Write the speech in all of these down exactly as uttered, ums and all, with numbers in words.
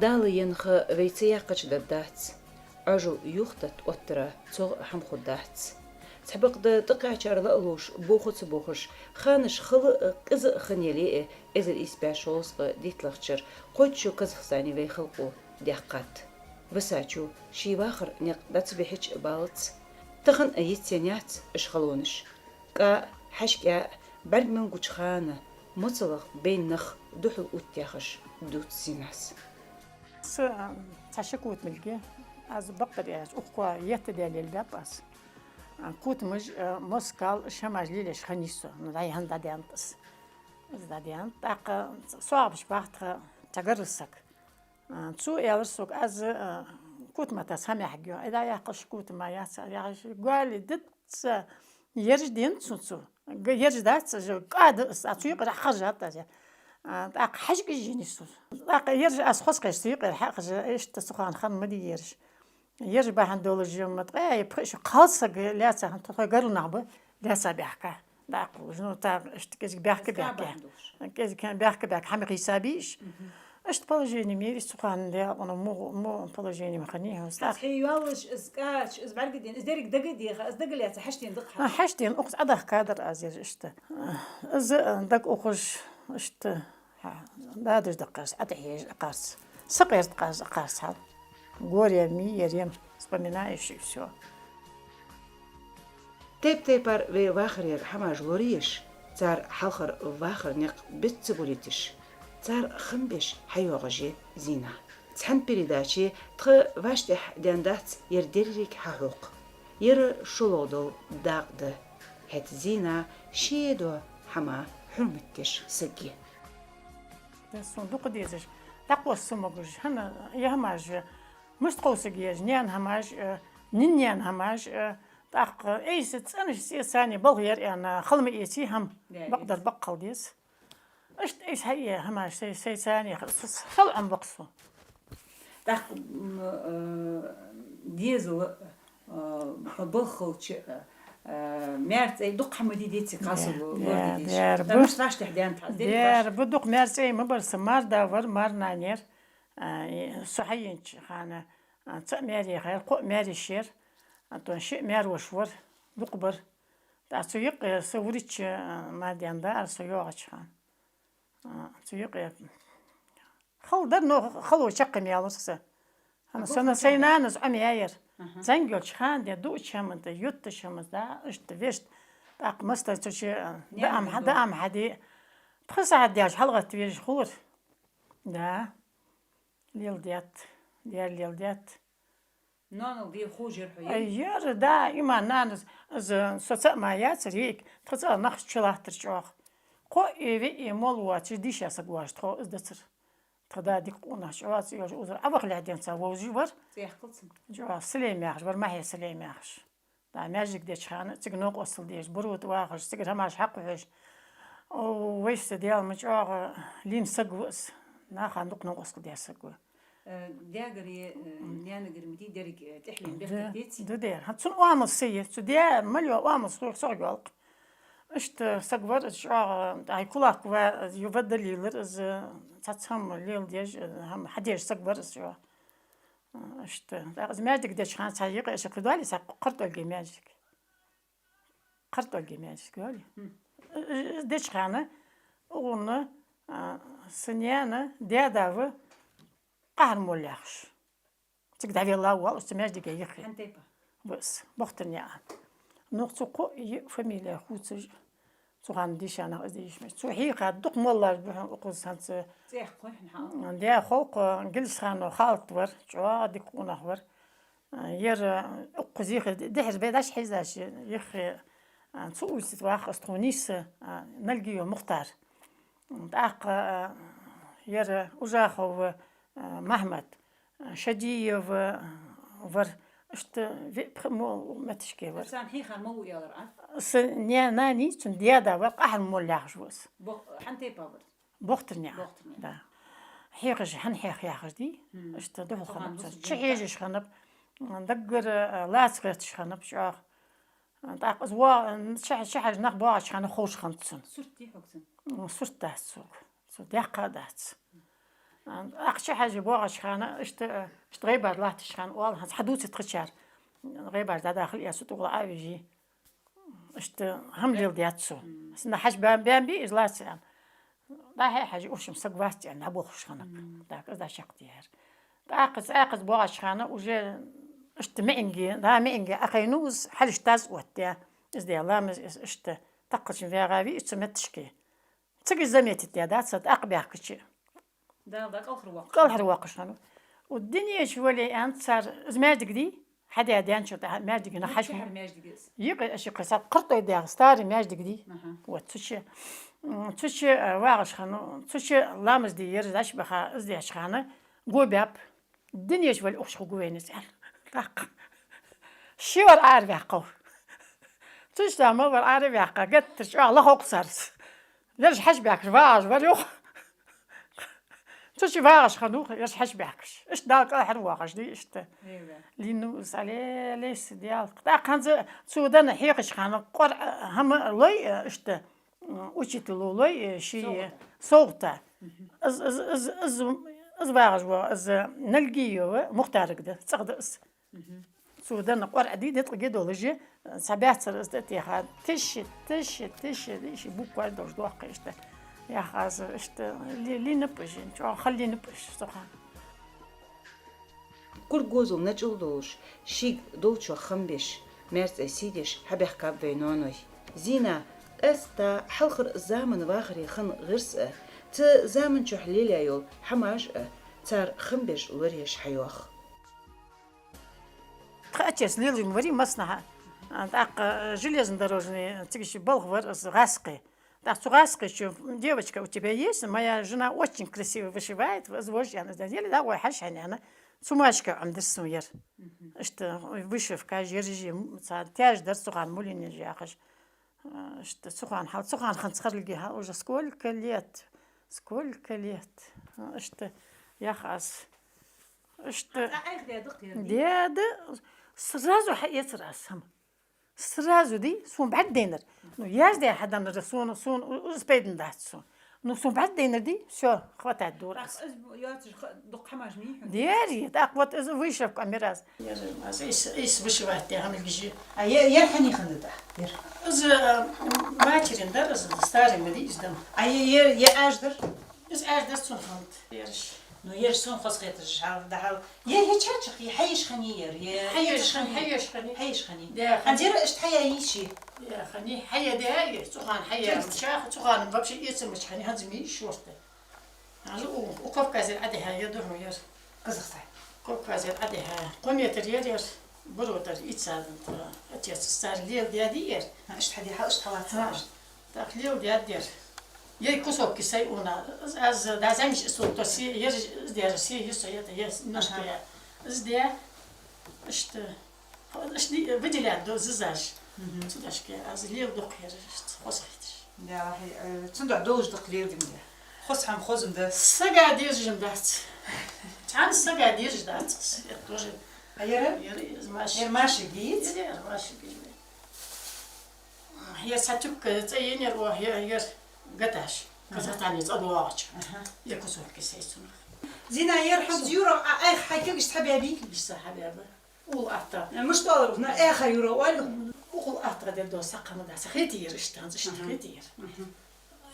Дала енна ха вай ца яьккхача даргдац. Ӏоажал юхатетта оттара цох хӀама хургдац. Цхьабакъда тӀакхаьчар ла а луш, бохо ца бохаш, ханаш хала а, къиза а хинна яле а, эзар ийс бӀаь шовзткъа дийтлагӀча шера кхойтта шу Казахстане вай халкъо даьккхад. Висачо ший вахара никъ дӀа ца бихьача а балац. Тахан а йицъенна яц уж халонаш. КӀа а, хьажкӀа а, бӀарг мел гуча хана, моцалах байна нах духьал оттаяхаш дувц Зинас. Са, а, цхьа ши котамилг я, аз бакъдар аьлча, укх коа етта даьлла лелабаьб аз. А, котамаш, а, москал, шамаш лелаеш хиннай со, ну, дӀаяхьа дӀадаьннад аз. Из дӀадаьннад, тӀаккха соагӀа беш баха тха цхьа гаргара саг. А, цо аьлар сога, аз, а, котама тӀа цхьа мехьаг йоагӀа. Ай, дӀаяккха, котама яц, яхаш, гоали диц, а, ераш денад цо, цо. Г-, ераш дац, а, кӀа да из, а, цу юкъера хержад аз. А, тӀаккха хьажкӀаш енай со. ТӀаккха ераш аз хоза кхаьча, цу юкъера хьакхаьча, иштта цу хана хинна ма дий ераш. Ераш бахьан долаш ма ткъаь, пхи шу кхалсаг лаьца хинна, тхоай гаргара нах ба, лаьца баьхка. ДӀакхувлаш, ну, тӀаккха иштта кӀезига баьхка-баьхка. КӀезига баьхка-баьхка, хӀама хийца бий уж. Иштта положени ма йий из цу хана, даькъала, ну, во, во положени ма хиннай хьона. Хьа цхьа йоаллаш, из кӀаьдаш, из бӀаргадайна, из деррига дага а деха, из дага лаьца хьаштдена дакъа хьа. Хьаштдена, укхаза Ӏодахка дар аз ераш иштта. Из, а, дага ухаш, иштта. Хьа, дадаш даккхарца, ӀотӀахьежа акхарца. Сакъерда къаз акхарца хьал. Горе ми, ерем, вспоминаешь и всё. Тайп-тайпара вай вахарера хӀамаш лораеш, цар хьалхара вахара никъ биц ца гулийташ, цар хам беш хьайоагӀаш я Зина. Цхьан передаче тха вӀаштӀехьа даьннадац ер деррига хьахьокха. Ер шоллагӀа дола дакъа да. ХӀаьта Зина ший дола хӀама хьурмат деш саг я. Сона дукха дезаш, дӀакхосса ца могаш, хӀана, е хӀамаш, мишта кховсаргья уж, наьна хӀамаш, э, нин-наьна хӀамаш, э, тӀаккха, айса цӀенаш цӀе царна балха яр аьнна, хала ма эций хӀама, бакъдар баккхал деза. Иштта айса хьае хӀамаш сай, сай царна, с-, с-, сел Ӏомабаьб со. ТӀаккха, м, э, дезала, э, хьо балха хилча, э, э, маьр-цӀай дукха хӀама дий, деций, кхалсаго лораде дезаш. Даьра, даьра, бу. Тамаш лаштехь даьннад хьа, из деррига лаштехь. Даьра, бу, дукха маьр-цӀай ма бар са, марда вар, марнана яр, э, и со хьаеннача хана, э, цаӀ маьр яхар, кхоъ маьр йиш яр, а то шиъ маьр-воша вар, дукха бар. ТӀаккха цу юкъе са вурийтта, э, марда даьннад ара со йоагӀача хана. А, цу юкъе. Хала дар, но хало чаккхе ма яьлар са. ХӀана, сона сай нанас Ӏомаяьяр. Аха. ЗӀамига йолча хана, де, дуача хӀаман тӀа, юттача хӀаман тӀа, да, иштта вешта. ТӀаккха масса цу чу, а, даам хьа-, даам хьаде. Пхи сахьат даьлча хьалгӀатта везаш хулар. Да. Леладаьд. Даьра леладаьд. Ноанал де хужар хьо, е? Ай, яр, да, има нанас, из, со цаӀ ма яцар, йиӀиг, тха цӀагӀа нах чулаттар чӀоагӀа. Кхоъ, виъ, мол воацаш, дийша саг воацаш тхо из дацар. Тха да дика къонах чӀоагӀа цӀи йолаш узар. Ӏавахалехь денз ца вовзаш вар. ЦӀи яхкалцам. ЧӀоагӀа Салим яхаш вар, Махье Салим яхаш. Да, маьждиг деча хана, цига новкъостал деш, Буро тӀа вахаш, цигара хӀамаш хьакхухьаш. О, вайса Даьла ма чӀоагӀа лийна саг ва из. Наха дукха новкъостал даь саг ва. Э, даьгара, э, наьнагара ма дий деррига, э, тӀехьлен бехк деций? Да, да, даьра. ХӀанз цун оамал са я, цу даь мел йола оамал сох, сох йоалл-кх. Иштта саг вар из чӀоагӀа, ай, кулак ва, ю ва далилар из, цхьацца хӀама леладеш, хӀама хьадеш саг вар из чӀоагӀа. Иштта. ТӀаккха из маьждиг деча хана цхьа юкъе иштта кхы доаллий, цхьа кхартӀолгий маьждиг. КхартӀолгий маьждиг доаллий. Из деча хана, укхунна, а, са наьна, даь-да ва, Къахьар-молла яхаш. Цига дӀавелла воалл, цу маьждига юххе. ХӀана тайпа? Ва из, Бохтарнаькъан. Ну, цу кхоъ-йиъ фамили хувцаш, цу хана дийша нах из дийша меш. Цо хьийха дукха моллаш ба хьона укхаза хӀанз. ЦӀи яхкхой хьона хьа? Даь-хьа, Гилсханов Халат вар, чӀоагӀа дика къонах вар. Ер укхаза юххе дехьара бе даш хьийзаш, юххе, а, цу улице тӀа вах аз тхона нийсса, а, Налгиев Мухтар. ТӀаккха, а, ер Ужахов, а, Махьмад, а, Шадиев, а, вар, иштта виъ-пхиъ мо метташке вар. Царна хьийхар ма вий аьлар Ӏа? Са не-, нана, цун даь-да вар, Къахьар-молла яхаш ва из. Бо-, хьан тайпа вар? Бохтарнаькъан. Бохтарнаькъан. Да. Хьехаш, хьан хьех яхаш дий? Мгм. Иштта духьал хиннаб цун. Чухьежаш хиннаб, даггара, а, лаца гӀерташ хиннаб чӀоагӀа. ТӀаккха из ва-, ча-, чухьежа нах боагӀача хана ховш хиннад цунна. Сурт дий хьога цун? М, сурт дац цунга. Цо даьккха а дац. Ахча хьажа боагӀача хана, иштта, иштта гӀайбаш латтача хана, оал, хӀанз хьадувца тхачар. ГӀайбаш дӀадахале, цу тӀагӀолла Ӏовижа. Иштта хӀама леладаьд цо. Мм. Сона хьажа баьнна, баьнна бий, из лаца аьнна. ДӀа-хьа хьажа, уж-м саг вац аьнна, дӀаболхаш хиннаб. Мм. Так, из дӀачакхдехар. ТӀаккха из, тӀаккха из боагӀача хана уже иштта маӀанге, да, маӀанге Ӏокхайнав из, хьалаш таз оттадаь. Из де ламаз, из иштта такхачун ваьгӀа вий, из цу метташка. Цига из заметить даьдац, тӀаккха баьхкача. Дала да кӀалхарвоаккхаш. КӀалхарвоаккхаш хиннав. Укх дунен чу вале аьнна цар, из маьждиг дий? Хьадаь даьннача тӀа маьждига хьаьша. Юкъе хьара маьждиг я из? Юкъе, аьшша кхы саг кхартӀой дегӀ, старый маьждиг дий? Аха. Вот, цу чу, м, цу чу, э, вагӀаш хиннав, цу чу ламаз де ер, дӀачубаха, из деча хана, го баьб. Дунен чу вале ухаш хургва вайна из, аьнна. ТӀаккха. Ши вар араваьккхав. Цу чу тамал вар араваьккха, геттара чӀоагӀа лохагӀа цар. Ераш хьажа баьхкаш, вагӀаш вар юха. Цу чу вагӀаш хиннав, ераш хьажа баьхкаш. Иштта Дала кӀалхарвоаккхаш дий, иштта. Эйва. Лийннав из, алелейса Даьла. ТӀаккха хӀанз цо денна хьехача хана, кӀоарга хӀама лой, иштта, учитело лой, ший совгӀата. Из, из, из, из, из вагӀаш вола, из Нальгиева Мухтарага да, цӀагӀа да из. Цо денна кӀоарга дий, диткъаге долаш, цхьа баьццара из тӀатеха, тиша, тиша, тиша, иштта букварь долаш доаккхаш иштта. Яха аз иштта ли-, лийннаб уж, чӀоагӀа хала лийннаб уж цу хана. Кург говзал начӀал долаш, шийга долчох хам беш, маьрцӀа сий деш хьабаьхкаб вай ноаной. Зина, къаьстта хьалхара заман вахаре хинна гӀирс а, цу заман чухь лелаяь йола хӀамаш а цар хам беш лораеш хьайоах. Тха отец лелаш ма варий массанахьа. А, тӀаккха, э, железнодорожный, цига ши балха вар из гӀазкхи. ТӀаккха цу гӀазкхичо: «Девочка, у тебя есть? Моя жена очень красиво вышивает». Из вож, аьнна, из даьд. Еле дӀагӀой хьажа хьайна, аьнна. Цу машка Ӏомадир сона ер. Иштта вышивка, ераш, м, цхьа тяж дар цу хана, мулинаш яхаш. Э, иштта цу хана хьал, цу хана хинна цхьа хьалхарча хьал уже сколько лет, сколько лет. Э, иштта яха аз. Иштта. А, а, айх даьдакх ер, дий? Даьд, сразу хьаэцар аз хӀама. Сразу, дий, сона бӀаргадайнар. Ну, яздаь хьаденнар сона, сона у-, уж пайдана дац сона. Ну, сона бӀаргадайнар, дий, всё, хватать дора аз. Так, из йоацаш ха-, дукха хӀамаш мий хьона? Дерий, так вот из вышивка мир аз. Ер аз из, из вышивать даь хӀама лгижи. А е-, ер хьаниханна да? Ер. Из, э, материн дар, из старый ма дий из дам. А е-, ер, е аш дар? Из аш дар цун хант. Ераш. Ну, ераш сона хоза хеташ хьал, да хьал. Е, е чачах, е хьаеш хани ер, е хьаеш хани, хьаеш хани. Хьаеш хани. Да, хани. Ханзера иштта хьаяй ши? Я, хани хьаяь да, е, цу хана хьаяь. Чаха, цу хана вообще эцамаш хани, ханз мий шорта. Хьажал у, у Кавказера Ӏадихьа я духьал ер. Казахстан. Кавказера Ӏадихьа. Кхо метр ер, ер. Буро дар, ийца дан тха. Отец цар леладаьдий ер. Ишт хьадихьа, ишт хьалаца, ишт. Так, леладаьд ер. Ер кусок кисай уна. Аз, аз да замиш ису, то си, ер, из дер, си, ер со, это, ер, немножко я. Из де, ишт. Ишт выделять до зизаш. Цудашке, аз леладу кхер, ишт хоза хеташ. Да, хьай, э, цунда долаш дакх леладим да. Хоза хӀама хоза да. Сага дезаш дац. Цхьан сага дезаш дац. Это тоже. А ер? Ер из Маша. Ер Маша гиц? Ер, ер Маша гиц. Ер сатюк, э, цӀа енер, о, ер, ер гаташ. Казахстане цӀа доагӀача. Аха. Ер кусок кисай цунах. Зина, ер хьанз юра, а, айх хьай кагиш хьабяби? Кагиш са хьабяба. Укхул атта. Э, мишта оалар, на эхьа юра оал? Укхул атта дер до сакхана да. Са хетий ер иштта, ханз иштта хетий ер.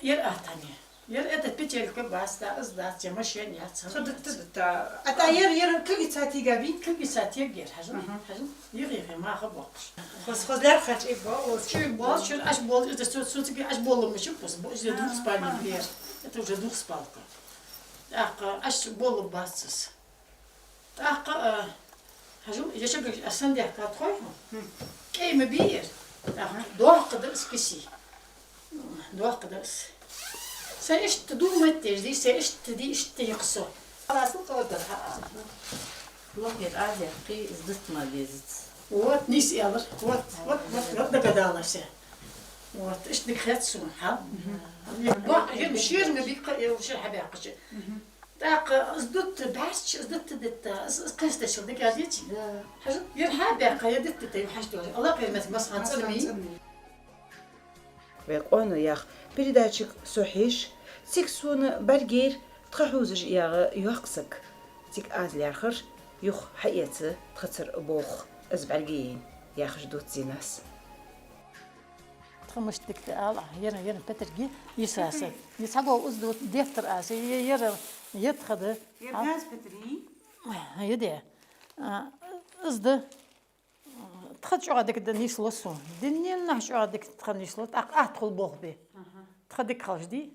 Ер атта не. Ер это петелька бац, да, из дац, я машен яц. Хадатта датта. А та ер, ер кагица тига би? Кагица тига ер, хьажал, хьажал. Югъи, югъи, маха боккхаш. Хоз, хоз лер хач ибо, оз. Чу бол, чу аш бол, это су, су циги аш бол, мучу пус, бо, это двухспальный дверь. Это уже двухспалка. Так, аш бол бацас. ТӀаккха, а, хьажал, ешага асан дехка тхой хьо? КӀай ма бий ер. ТӀаккха дохка да из киси. Дохка да из. Са иштта думать деш, ди, са иштта ди, иштта йихсо. Аласу кодда. Лохер а дехки, из дутт ма дезац. Вот, нийса аьлар. Вот, вот, вот, вот догадалась. Вот, иштта дика хет сона, хьа? Бо, ер шер ма бий, ер шер хьабаьккхача. ТӀаккха из дутт баьрча, из дутт дитта, из, из кхестачул дика деций? Да. Хьажал, ер хьабаьккха, ер дитта тӀа хьаждора. Аллах, ер мес, масхан цӀарми. Вай къоаноех передачага со хьеша, цига сона бӀаргаяйра Тха хьувзаш ягӀа йоккха саг, цига аз лаьрхӀар, юха хьаэца тхацара болх, из бӀаргаяйна, яхаш дувц Зинас. Тха мишта дика да ала, ер, ер Петарги, йиса са. Петарги? Йиса гӀо уз ду дехтар аз, е-, ер, ер тха да. Ер А? Газ Петарги? Е де. А, из да. Тха чӀоагӀа дика да нийслу сона. Динненахь чӀоагӀа дика тха нийслу, тӀаккха атта хул болх бе. Аха. Тха дика хилча дий?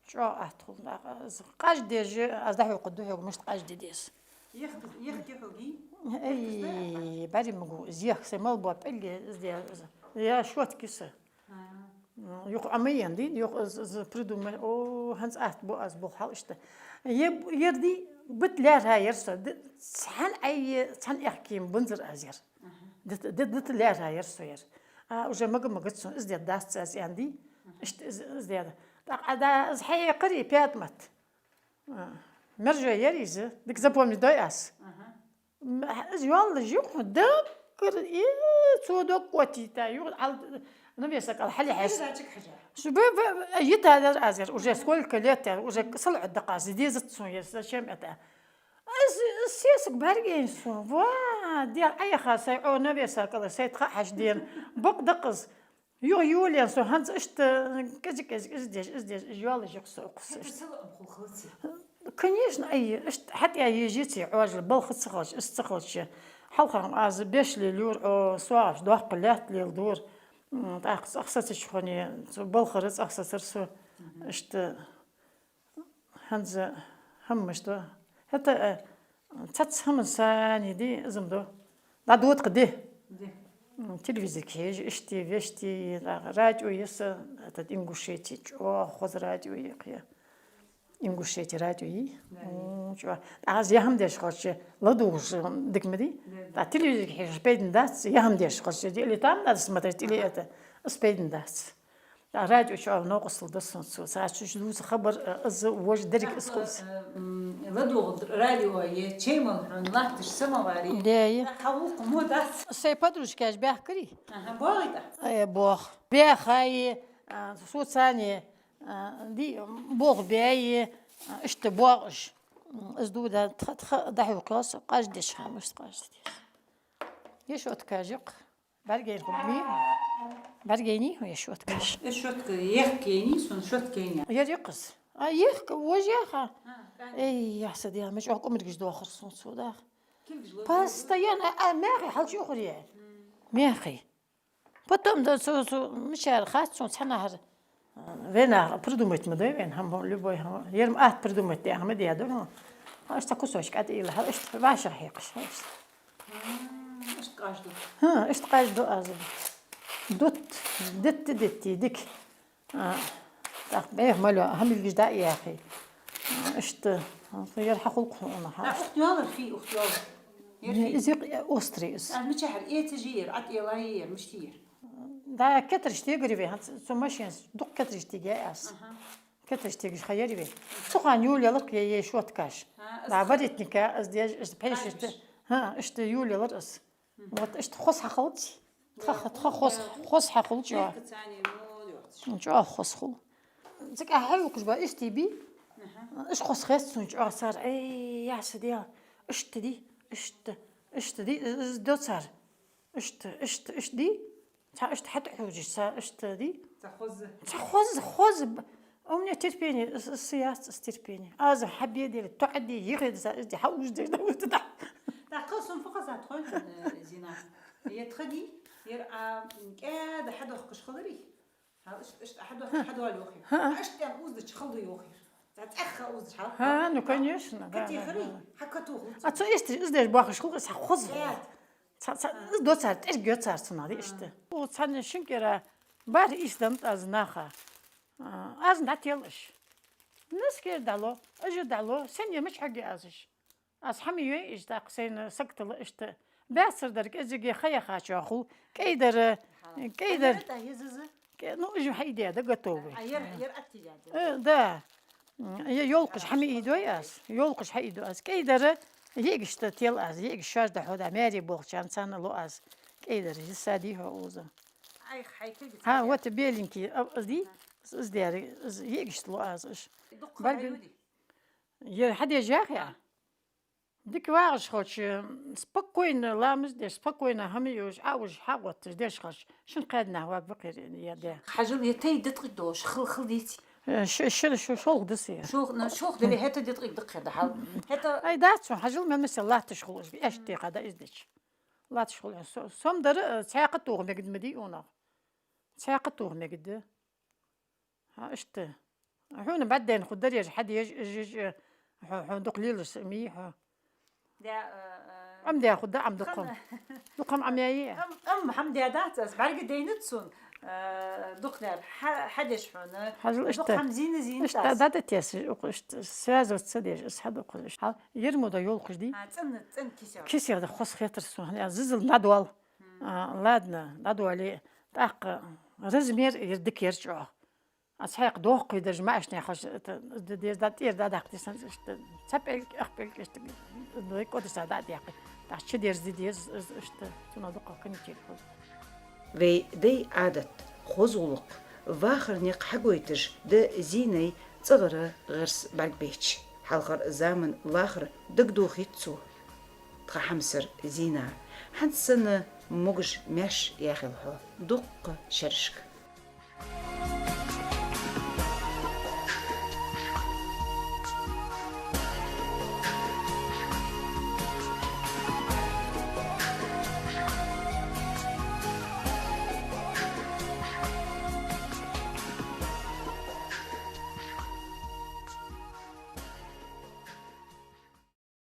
ЧӀоагӀа атта хул. ТӀаккха аз къаждеш, аз дӀахьокхаргда хьога, мишта къажде деза. Ехк-, ехк ди хьога? Эй, бари ма гу, из ехк са мел бола пӀелг, из де, из, я щётки са. А. М, юха Ӏомаен дий, юха из, из придумай, о, хӀанз атта бу аз болх хьал иштта. Е-, ер дий, бит лаьрхӀа яр со, д-, цхьан Ӏайе, цхьан аьхке ма бензар аз ер. Аха. Дит, дит, дит лаьрхӀа яр со ер. А, уже мага-мага цун, из де дац аз аьнна дий. Аха. Иштта из, из де да. ТӀаккха Ӏа да, из хьаекхарий, ПаьтӀамат. А, мержой яр из, дика запомнить дой аз. Аха. М, из йоаллаш юха даггара, э, цо дог оттийта, юха Ӏал-, навесакал хьалъяхьаш. Ира чик хьажа. Шу бе, бе, бе, йита дар аз яр, уже сколько лет яр, уже салоӀа дакъа аз, дезац сона яр, зачем это? Аз, аз сесаг бӀаргаяйна сона, ва, дер Ӏайха сай, Ӏо навесакал сай тха хьаш ден, бакъ дакъаз. Юха йолаенна со хӀанз иштта кӀезиг-кӀезиг из деш, из деш, из йоаллаш юха со укхаза иштта. Хьаьта салоӀам хул хилац? Конечно, ай, иштта хьатӀа ежице Ӏоажал, балха ца хилча, из ца хилча. Хьалха аз беш лелайора, о, соагӀаш доккха лаьтта леладора. М, тӀаккха цӀагӀа сецача хана, цу балхара цӀагӀа сецар со. Мгм. Иштта ХӀанз хӀама мишта да. ХӀаьта, э, цхьацца хӀаман сани дий, из-м да. ДӀадода-кх ди. Ди. М, телевизорга хьежа, иштта, вешта, радио я са, этот, Ингушети, чӀоагӀа хоза радио я-кх ер. Ингушети радио йий? Да, йий. М, чӀоагӀа. ТӀаккха аз яхьам деш хилча, ладувгӀаш, м, дика ма дий? Да, да. ТӀаккха телевизорга хьежа пайдана дац, яхьам деш хилча, или там надо смотреть, или это, из пайдана дац. ТӀаккха радио чу а новкъостал да сона цо. Цхьа чу дувца хабар, э, из вож деррига из ховш. Э, м, ладувгӀа радио е, чай мала хьона латташ самовар е. Да, е. ТӀаккха хьа гӀулакх мо дац. Сай подружкаш баьхкарий? Аха, боагӀий тӀаккха? Э, боагӀа. Баьхай, а, соцани, а, ди, болх баьй, а, иштта боагӀаш. М, из дувца тха, тха дӀахьокхалца, къаждеш хӀама, иштта къаждеш. Ешоткаш я-кх. БӀаргаяйра хӀама? БӀаргаяйнай хьона ешоткаш? Ешотка ехк яйнай сона, шотка яйнай? Яр я-кх из. А, ехк, вож яха? А, кӀаьнк. Эй, я са Даьла, мича чӀоагӀа кӀумаргаш доахар сона цо, дах. Килгаш ло. Постоянно, а, мехий хьалчухар я. М. Мехий. Потом да цо, цо, мичара хац сона цхьанахьара. Вайнаха придумать ма дой вайна, хӀама, любой хӀама. Ер ма атта придумать даь хӀама даь да, ну. Иштта кусочек ӀотӀайилла, хьал иштта вӀашагӀхьекхаш, хьал иштта. М, иштта къажду. ХӀа, иштта къажду аз. Дут, дитти, дитти, дика. А, тӀаккха бӀеха мала, хӀама илгаш дӀа а яьхе. А, иштта, а, ер хьахул-кх хьона, хьа. А, ухт йоаллар фий, ухт йоаллар? Ер фий? Из юкъ острый из. А, мичахьара, эца жи ер, ӀотӀайилла ер, мишта ер? Да, кетараш тегар вай, хӀанз цу машинас дукха кетараш тегай аз. Аха. Кетараш тегаш ха яр вай. Цу хана йолаялар-кх е, е шоткаш. А, да, из ха- воротника, из деш, из пхьешта. Хьаьшашта. ХӀа, иштта йолаялар из. Мгм. Вот иштта хоза хьахулций. Тха, тха хоза, хоза хьахулций. Ехк цани мо йоацаш. ЧӀоагӀа хоза хул. Цига хьаюкхаш ба, иштта бий? Аха. Иштта хоза хет сона чӀоагӀа цар. Эй, я са Даьла. Иштта дий, иштта, иштта дий, из, из до цар. Иштта, иштта, иштта дий? Цхьа иштта хьатӀахьожаш, цхьа иштта дий? Цхьа хоза. Цхьа хоза, хоза. Б-, у меня терпение, с-, с-, яц, с терпение. Аз хьабедели, тоӀади, йихида са, изди, хьауждеш, да, ужда, да. ТӀаккха сона фу хезад хой, э, Зина? Е тха дий? Ер а, м, кӀаьда хьадохкаш хиларий? Хьал иштта, иштта хьадохкаш, хьадоал йохир. ХӀа. Иштта тӀем уздача хала йохир. Цхьа цӀаьхха уздача хьал. ХӀа, ну, конечно, да, да, да. Катехарий? Хьакатух луц. А цо иштта, из деш бахаш хул, цхьа хоза. Цхьа, цхьа, из до цар, тӀерг йо цар цунах, ди иштта. О, цхьанне шин кӀира бархӀ ийс дан тӀа аз наха. А, аз дӀател аш. Наскер дӀало, ажа дӀало, сенна мича хьоге аз аш. Аз хӀама йой иш, тӀаккха сайна сагтала иштта. Баьццара дар кӀезиге ха яхача хул, кӀайдара, кӀайдара. КӀайдара тӀа езаза? КӀе-, ну, уж хьаийде да готовый. А, ер, ер атти яда? Э, да. М, е йолкхаш хӀама ийдой аз, йолкхаш хьаийду аз. КӀайдара, йиӀигашта тел аз, йиӀигаш шоаш дӀахьо да, маьре болчарна царна лу аз. КӀайдара, из са дий хьо уза? Ай, хьай килги. Ха, цхьа вот беленький, а, а, ди? Ха. Из дери, из йиӀигашта лу аз уж. Дукха баргин хьаюди? Ер хьадеш яхе? Дика вагӀаш хилча, спокойно ламаз деш, спокойно хӀама юаш, Ӏоужаш, хьагӀотташ деш хилча, шин-кхаь дийнахьа варгва-кх ер, ер даь. Хьажал, е тайп диткъиг долаш хила, хила деций? Э, ш-, шира шу-, шолха да са ер. Шолха, ну, шолха дале, хӀаьта диткъиг да-кх ер, да хьал. ХӀаьта... Ай, дац хьона, хьажал, мел массел латташ хул уж, эшта декъа да из дича. Латташ хул уж. Со-, со-м дар, э, цхьаькха тоха мегаргда ма дий унах. Цхьаькха тоха мегаргда. ХӀа, иштта. Хьона бӀаргадайна хургдар ераш, хьадеш, иж, иж, э, хьо, хьо дукха лелаш ма йий хьо. Да, э, э, Ӏомадаь хургда Ӏам дукха. Хана. Дукха Ӏомаяьй. Ӏам, Ӏам хӀама даь дац аз, бӀаргадайнад сона, э, дукха лер. Хьа-, хьадеш хьона. Хьажал, иштта. Дукха хӀама зийна, зийна иштта аз. Да, да, тесаш, укх иштта связываться деш, аз хьадукха иштта. Хьал, ер мо да йолхаш дий? А, цӀена, цӀена кисел. Кисел да хоза хетар сона, хӀана аьлча зизал дӀадоал. М. А, ладно, дӀадоале, тӀаккха размер ер дика яр чӀоагӀа. А цхьаькха дохкий даже маӀача наьха хоза, это, д-, деза да, тӀера да даккха дисанза, иштта цхьа пӀелг, ах пӀелг, иштта, вай кӀода са да даккхий. ТӀаккха чудерзаде деза, из, иштта, цунах дукха канитель хул. Вай дай Ӏадат, хоза гӀулакх, вахара никъ хьагойташ да Зинай цӀагӀара гӀирс бӀаргабайча. Хьалхара заман вахар дагадохийт цо. Тха хьамсара Зина, хӀанз санна могаш-маьрша яхийла хьо дуккха шерашка.